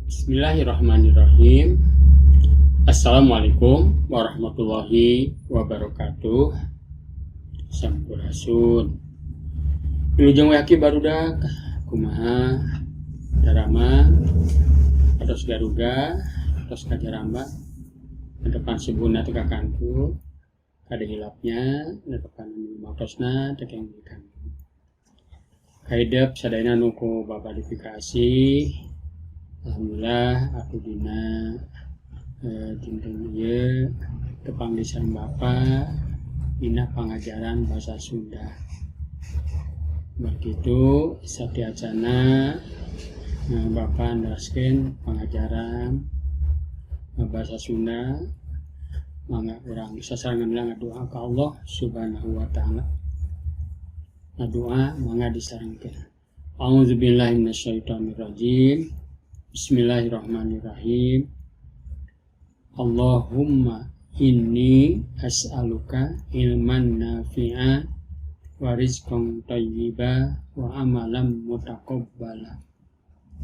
Bismillahirrahmanirrahim. Assalamualaikum warahmatullahi wabarakatuh. Sampurasun. Wilujeng wengi, barudak. Kumaha daramang, atos garuga, atos kajaramba, netepan subuhna teu kakantul, kade hilap nya, netepan waktosna teu kenging dikantul. Kaidep sadayana nu ku Bapak dipikaasih. Alhamdulillah atuh dina dinten ieu tepang deui sareng Bapak dina pangajaran bahasa Sunda. Begitu sateuacana Bapak neraskeun pangajaran bahasa Sunda, mangga urang sasarengan ngadoa ka Allah Subhanahu wa Ta'ala. Ngadoa mangga disarengkeun. A'udzubillahi minasyaitonirrajim. Bismillahirrahmanirrahim. Allahumma inni as'aluka ilman nafi'a wa rizqan thayyiba wa amalan mutaqabbala.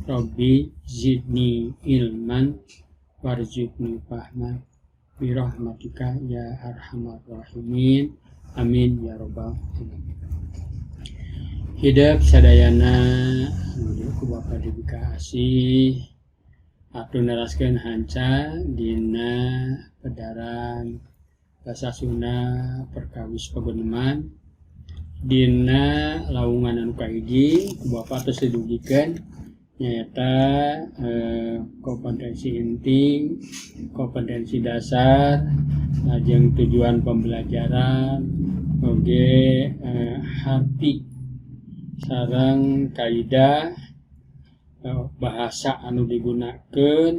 Rabbi zidni ilman warzuqni fahman birahmatika ya arhamar rahimin. Amin ya rabbal alamin. Hidep sadayana anu ku Bapak dipikaasih, atuh neraskeun hanca dina pedaran bahasa Sunda perkawis paguneman. Dina lawungan anu kahiji ku Bapak tos didugikeun, nyaeta kompetensi inti, kompetensi dasar, lajeng tujuan pembelajaran, oge harti sareng kaidah bahasa anu digunakan,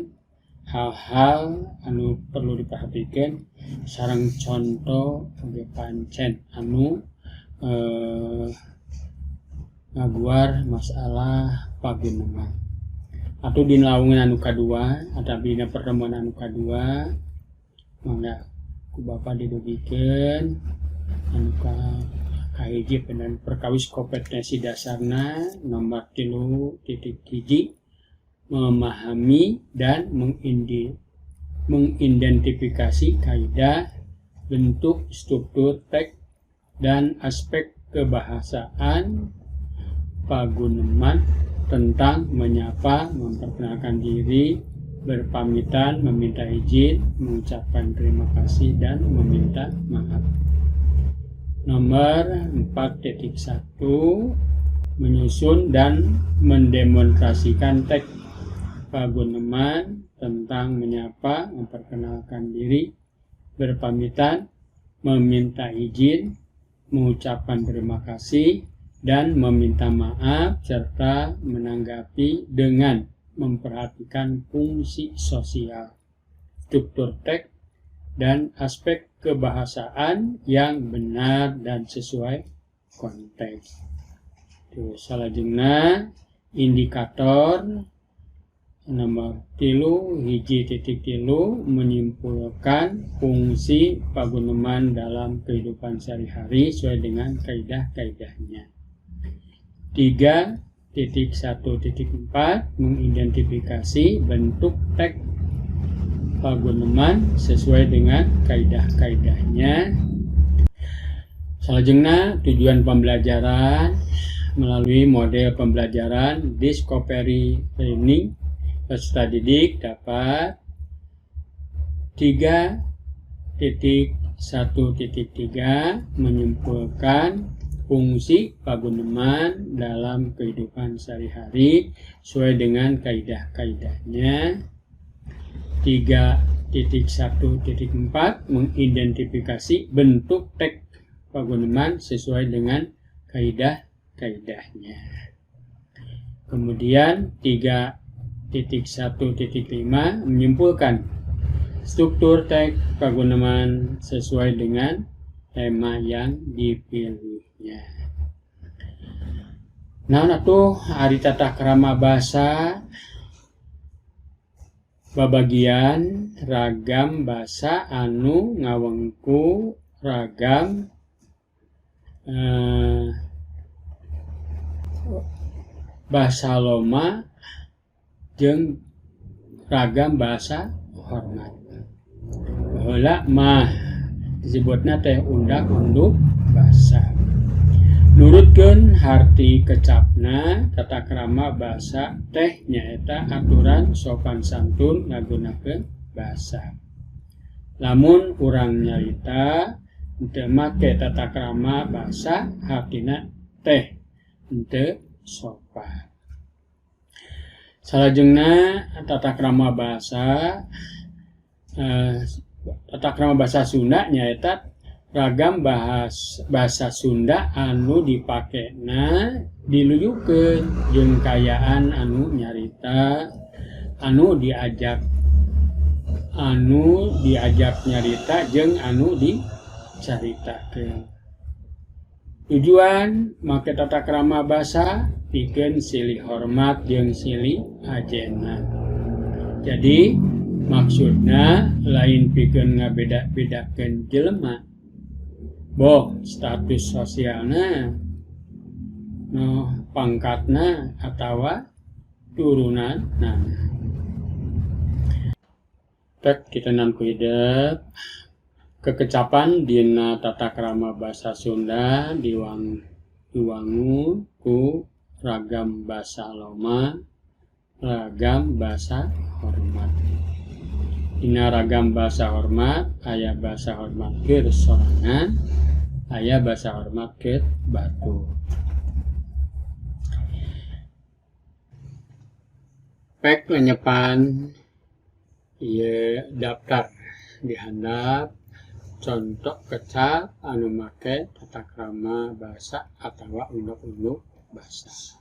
hal-hal anu perlu diperhatikan, sareng contoh oge pancen anu ngaguar masalah paguneman. Atau di lawungan anu kadua atau dina pertemuan anu kadua, mangga ku Bapak didugikeun anu ka kahiji dan perkawis kompetensi dasarna nomor 3.1, memahami dan mengidentifikasi kaidah bentuk, struktur teks, dan aspek kebahasaan paguneman tentang menyapa, memperkenalkan diri, berpamitan, meminta izin, mengucapkan terima kasih, dan meminta maaf. Nomor 4.1, menyusun dan mendemonstrasikan teks paguneman tentang menyapa, memperkenalkan diri, berpamitan, meminta izin, mengucapkan terima kasih, dan meminta maaf, serta menanggapi dengan memperhatikan fungsi sosial, struktur teks, dan aspek kebahasaan yang benar dan sesuai konteks. Tuh, salajengna indikator nomor 3.1.3, menyimpulkan fungsi paguneman dalam kehidupan sehari-hari sesuai dengan kaidah-kaidahnya. 3.1.4, mengidentifikasi bentuk teks paguneman sesuai dengan kaidah-kaidahnya. Salajengna tujuan pembelajaran melalui model pembelajaran Discovery Learning, peserta didik dapat 3.1.3, menyimpulkan fungsi paguneman dalam kehidupan sehari-hari sesuai dengan kaidah-kaidahnya. 3.1.4, mengidentifikasi bentuk teks paguneman sesuai dengan kaidah-kaidahnya. Kemudian 3.1.5, menyimpulkan struktur teks paguneman sesuai dengan tema yang dipilihnya. Nah, atuh ari tata krama basa, babagian ragam basa anu ngawengku ragam basa loma jeung Ragam bahasa hormat. Baheula mah disebutna teh undak unduk basa. Nurutkeun harti kecapna, tata krama basa teh nyaeta aturan sopan santun ngagunakeun basa. Lamun urang nyarita henteu make tata krama basa, hartina teh henteu sopan. Salajengna tata krama basa, tata krama basa Sunda nyaeta ragam bahasa Sunda anu dipakena diluyukeun jeung kaayaan anu nyarita, anu diajak nyarita jeung anu dicaritakeun. Tujuan make tata krama basa pikeun silih hormat jeung silih ajena. Jadi maksudna lain pikeun ngabeda-bedakeun jelema, boh status sosialna, pangkatna atawa turunanna. Pek kitenan ku hidep. Kekecapan dina tata krama basa Sunda diwangun ku ragam basa loma, ragam basa hormat. Dina ragam basa hormat aya basa hormat keur sorangan, aya basa hormat keur batur. Pek lenyepan ieu daftar di handap conto kecap anu make tata krama basa atawa unduk-unduk basa.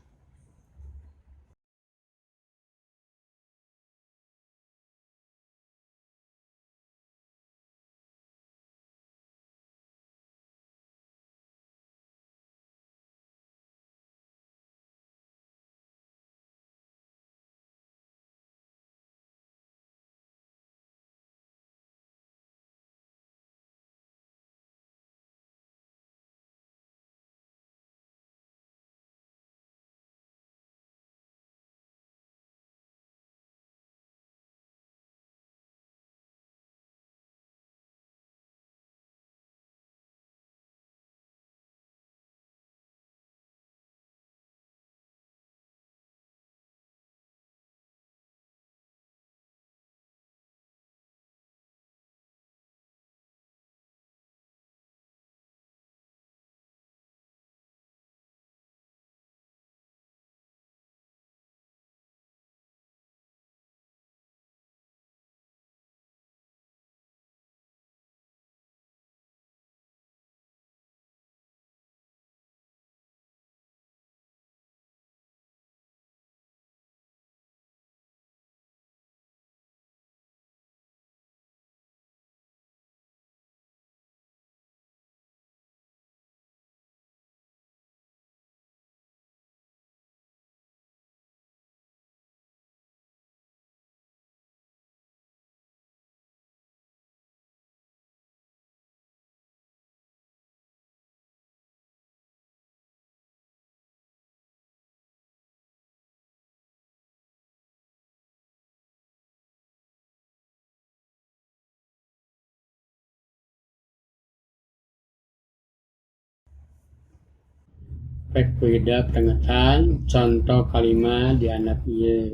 Pek ku hidep tengetan conto kalimat di handap ieu.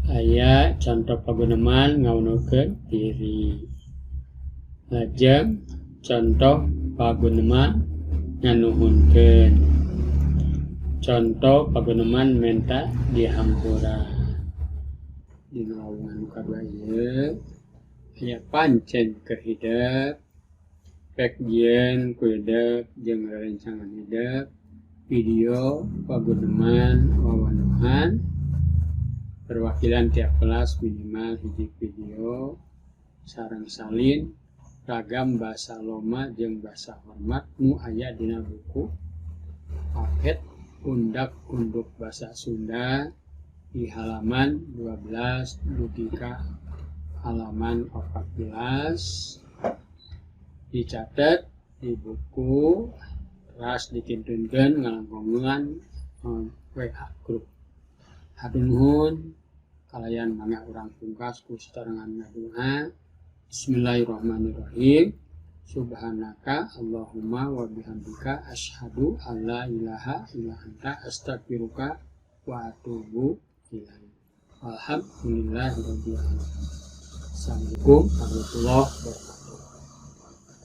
Aya conto paguneman ngaunurkeun diri. Lajeng conto paguneman nganuhunkeun. Conto paguneman menta dihampura. Dina lawungan nu kadua ieu aya pancen keur hidep, pek jieun ku hidep jeung rerencangan hidep video paguneman wawanuhan perwakilan tiap kelas minimal hiji video sareng salin ragam basa loma jeung basa hormat nu aya dina buku paket undak unduk basa Sunda di halaman 12 dugi ka halaman 14, dicatet di buku, teras dikintunkeun ngalangkungan WA grup. Hatur nuhun. Kalayan mangga urang pungkas ku sasarengan ngadoa. Bismillahirrahmanirrahim. Subhanaka Allahumma wa bihamdika asyhadu alla ilaha illa anta astaghfiruka wa atubu ilaik. Alhamdulillahirabbil alamin. Assalamualaikum warahmatullahi wabarakatuh.